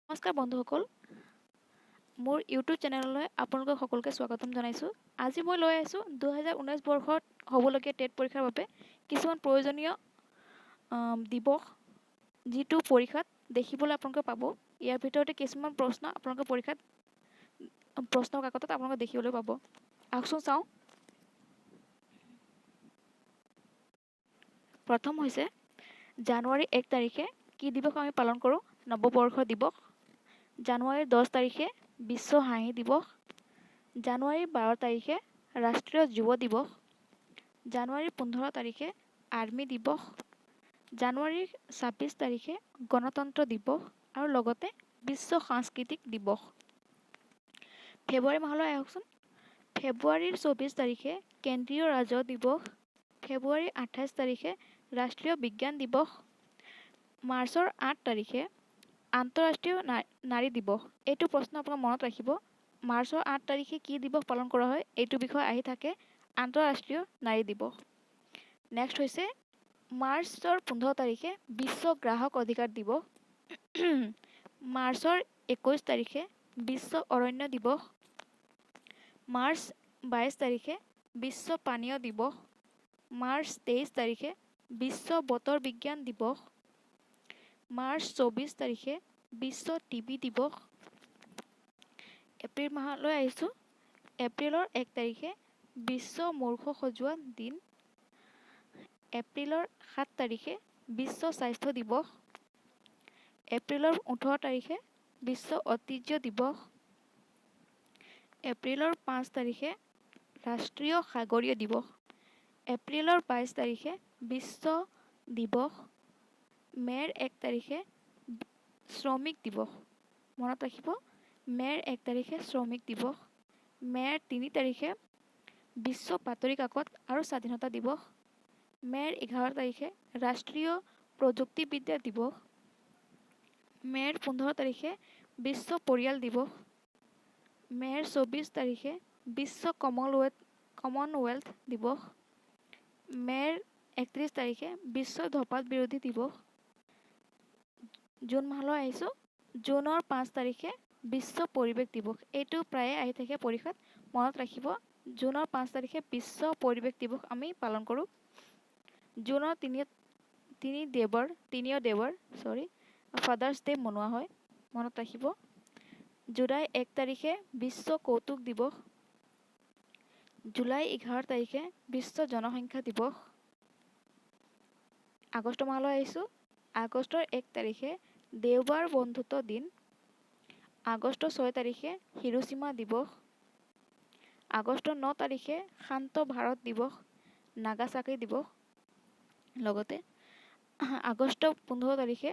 নমস্কাৰ বন্ধুসকল, মোৰ ইউটিউব চেনেললৈ আপোনালোকক সকলোকে স্বাগতম জনাইছোঁ। আজি মই লৈ আহিছোঁ 2019 বৰ্ষত হ'বলগীয়া টেট পৰীক্ষাৰ বাবে কিছুমান প্ৰয়োজনীয় দিৱস, যিটো পৰীক্ষাত দেখিবলৈ আপোনালোকে পাব। ইয়াৰ ভিতৰতে কিছুমান প্ৰশ্ন আপোনালোকে পৰীক্ষাত প্ৰশ্ন কাকতত আপোনালোকে দেখিবলৈ পাব। আহকচোন চাওঁ। প্ৰথম হৈছে জানুৱাৰী 1 তাৰিখে কি দিৱস আমি পালন কৰোঁ? নৱবৰ্ষ দিৱস। জানুৱাৰীৰ 10 তাৰিখে বিশ্ব হাঁহি দিৱস। জানুৱাৰীৰ 12 তাৰিখে ৰাষ্ট্ৰীয় যুৱ দিৱস। জানুৱাৰীৰ 15 তাৰিখে আৰ্মি দিৱস। জানুৱাৰীৰ 26 তাৰিখে গণতন্ত্ৰ দিৱস আৰু লগতে বিশ্ব সাংস্কৃতিক দিৱস। ফেব্ৰুৱাৰী মাহলৈ আহকচোন। ফেব্ৰুৱাৰীৰ 24 তাৰিখে কেন্দ্ৰীয় ৰাজহ দিৱস। ফেব্ৰুৱাৰীৰ 28 তাৰিখে ৰাষ্ট্ৰীয় বিজ্ঞান দিৱস। মাৰ্চৰ 8 তাৰিখে আন্তঃৰাষ্ট্ৰীয় নাৰী দিৱস। এইটো প্ৰশ্ন আপোনাৰ মনত ৰাখিব। মাৰ্চৰ 8 তাৰিখে কি দিৱস পালন কৰা হয়, এইটো বিষয় আহি থাকে, আন্তঃৰাষ্ট্ৰীয় নাৰী দিৱস। নেক্সট হৈছে মাৰ্চৰ 15 তাৰিখে বিশ্ব গ্ৰাহক অধিকাৰ দিৱস। মাৰ্চৰ 21 তাৰিখে বিশ্ব অৰণ্য দিৱস। মাৰ্চ 22 তাৰিখে বিশ্ব পানীয় দিৱস। মাৰ্চ 23 তাৰিখে বিশ্ব বতৰ বিজ্ঞান দিৱস। মাৰ্চ 24 তাৰিখে বিশ্ব টিবি দিৱস। এপ্ৰিল মাহলৈ আহিছোঁ। এপ্ৰিলৰ 1 তাৰিখে বিশ্ব মূৰ্খ সজোৱা দিন। এপ্ৰিলৰ 7 তাৰিখে বিশ্ব স্বাস্থ্য দিৱস। এপ্ৰিলৰ 18 তাৰিখে বিশ্ব ঐতিহ্য দিৱস। এপ্ৰিলৰ 5 তাৰিখে ৰাষ্ট্ৰীয় সাগৰীয় দিৱস। এপ্ৰিলৰ 22 তাৰিখে বিশ্ব দিৱস। মে'ৰ 1 তাৰিখে শ্ৰমিক দিৱস। মনত ৰাখিব, মে'ৰ 1 তাৰিখে শ্ৰমিক দিৱস। মে'ৰ 3 তাৰিখে বিশ্ব বাতৰি কাকত আৰু স্বাধীনতা দিৱস। মে'ৰ 11 তাৰিখে ৰাষ্ট্ৰীয় প্ৰযুক্তিবিদ্যা দিৱস। মে'ৰ 15 তাৰিখে বিশ্ব পৰিয়াল দিৱস। মে'ৰ 24 তাৰিখে বিশ্ব কমনৱেলথ দিৱস। মে'ৰ 31 তাৰিখে বিশ্ব ধঁপাত বিৰোধী দিৱস। জুন মাহলৈ আহিছোঁ। জুনৰ 5 তাৰিখে বিশ্ব পৰিৱেশ দিৱস। এইটো প্ৰায়ে আহি থাকে পৰীক্ষাত, মনত ৰাখিব। জুনৰ 5 তাৰিখে বিশ্ব পৰিৱেশ দিৱস আমি পালন কৰোঁ। জুনৰ তিনি দেৱৰ, তিনিও দেৱৰ, চৰি, ফাদাৰ্ছ ডে মনোৱা হয়, মনত ৰাখিব। জুলাই 1 তাৰিখে বিশ্ব কৌতুক দিৱস। জুলাই 11 তাৰিখে বিশ্ব জনসংখ্যা দিৱস। আগষ্ট মাহলৈ আহিছোঁ। আগষ্টৰ 1 তাৰিখে দেওবাৰ বন্ধুত্ব দিন। আগষ্টৰ 6 তাৰিখে হিৰোচিমা দিৱস। আগষ্টৰ 9 তাৰিখে শান্ত ভাৰত দিৱস, নাগাচাকি দিৱস। লগতে আগষ্ট 15 তাৰিখে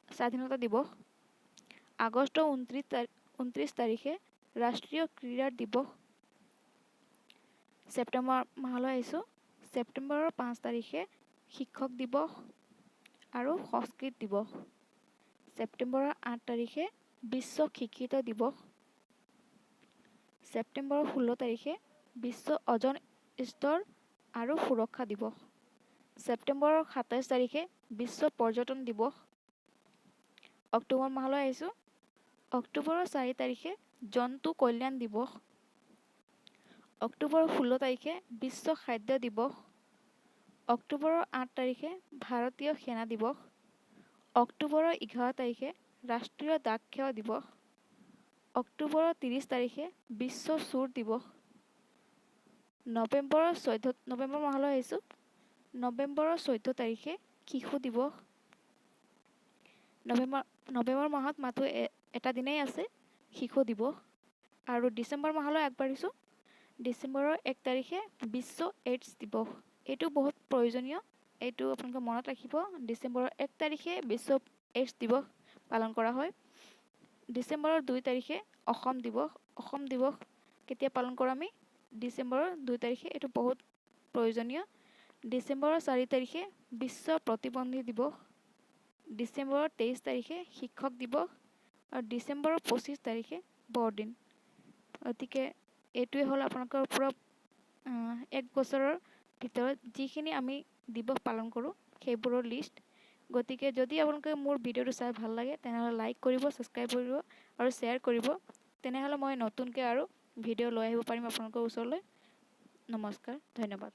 স্বাধীনতা দিৱস। আগষ্টৰ 29 তাৰিখে ৰাষ্ট্ৰীয় ক্ৰীড়া দিৱস। ছেপ্টেম্বৰ মাহলৈ আহিছোঁ। ছেপ্টেম্বৰৰ 5 তাৰিখে শিক্ষক দিৱস আৰু সংস্কৃত দিৱস। ছেপ্টেম্বৰৰ 8 তাৰিখে বিশ্ব শিক্ষিত দিৱস। ছেপ্টেম্বৰৰ 16 তাৰিখে বিশ্ব অ'জন স্তৰ আৰু সুৰক্ষা দিৱস। ছেপ্টেম্বৰৰ 27 তাৰিখে বিশ্ব পৰ্যটন দিৱস। অক্টোবৰ মাহলৈ আহিছোঁ। অক্টোবৰৰ 4 তাৰিখে জন্তু কল্যাণ দিৱস। অক্টোবৰৰ 16 তাৰিখে বিশ্ব খাদ্য দিৱস। অক্টোবৰৰ 8 তাৰিখে ভাৰতীয় সেনা দিৱস। অক্টোবৰৰ 11 তাৰিখে ৰাষ্ট্ৰীয় ডাক সেৱা দিৱস। অক্টোবৰৰ 30 তাৰিখে বিশ্ব চোৰ দিৱস। নৱেম্বৰৰ 14, নৱেম্বৰ মাহলৈ আহিছোঁ। নৱেম্বৰৰ 14 তাৰিখে শিশু দিৱস। নৱেম্বৰ মাহত মাথো এটা দিনেই আছে, শিশু দিৱস। আৰু ডিচেম্বৰ মাহলৈ আগবাঢ়িছোঁ। ডিচেম্বৰৰ 1 তাৰিখে বিশ্ব এইডছ দিৱস। এইটো বহুত প্ৰয়োজনীয়, এইটো আপোনালোকে মনত ৰাখিব। ডিচেম্বৰৰ 1 তাৰিখে বিশ্ব এইডছ দিৱস পালন কৰা হয়। ডিচেম্বৰৰ 2 তাৰিখে অসম দিৱস। অসম দিৱস কেতিয়া পালন কৰোঁ আমি? ডিচেম্বৰৰ 2 তাৰিখে। এইটো বহুত প্ৰয়োজনীয়। ডিচেম্বৰৰ 4 তাৰিখে বিশ্ব প্ৰতিবন্ধী দিৱস। ডিচেম্বৰৰ 23 তাৰিখে শিক্ষক দিৱস আৰু ডিচেম্বৰৰ 25 তাৰিখে বৰদিন। গতিকে এইটোৱে হ'ল আপোনালোকৰ পৰা এক বছৰৰ ভিতৰত যিখিনি আমি দিৱস পালন কৰোঁ সেইবোৰৰ লিষ্ট। গতিকে যদি আপোনালোকে মোৰ ভিডিঅ'টো চাই ভাল লাগে, তেনেহ'লে লাইক কৰিব, ছাবস্ক্ৰাইব কৰিব আৰু শ্বেয়াৰ কৰিব। তেনেহ'লে মই নতুনকৈ আৰু ভিডিঅ' লৈ আহিব পাৰিম আপোনালোকৰ ওচৰলৈ। নমস্কাৰ, ধন্যবাদ।